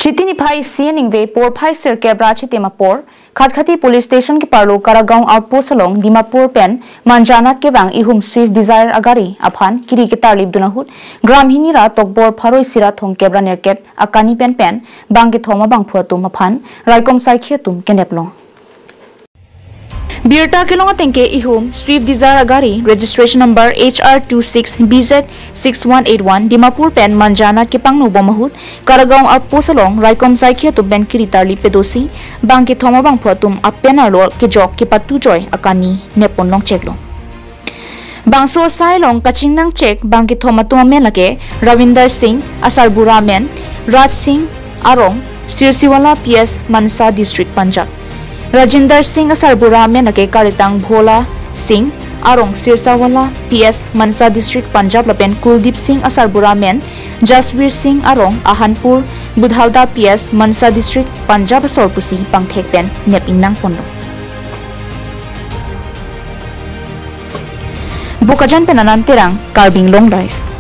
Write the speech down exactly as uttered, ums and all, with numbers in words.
Chiti niphai isi aningve porphai sirkep ra chitim apor, Khatkhati Police Station keparlo Karagaon Outpost along Dimapur pen Manjanat kevang ihum Swift Dzire agari aphan kiri ketarlip dun ahut gram hini ra tokbor pharo isi ra thomkep ra nerkep akani pen pen bang kethom abangphu atum aphan raikom saikhi atum kenep long. Birta kelong atengke ihum Swift Dzire agari registration number H R two six B Z six one eight one Dimapur pen Manjanat kepangno bom ahut Karagaon Outpost along raikom saikhi atum pen kiri tarlip pedosi bang kethom abangphu atum apen arlo kejok kepatu joi akani neppon long chek long. Bangso asai along kachingnang chek bang kethom atum amen lake Ravinder Singh, asarbura amen Raj Singh arong, Sirsiwala P S, Mansa District, Punjab. Rajinder Singh, asarbura amen lake Karitang Bhola Singh arong, Sirsiwala P S, Mansa District, Punjab lapen Kuldeep Singh, asarbura amen Jaswir Singh arong, Ahanpur Budhalda P S, Mansa District, Punjab asor pusi pangthek pen nep ingnang ponlo. Bokajan pen Anand Terang, Karbi Anglong Live.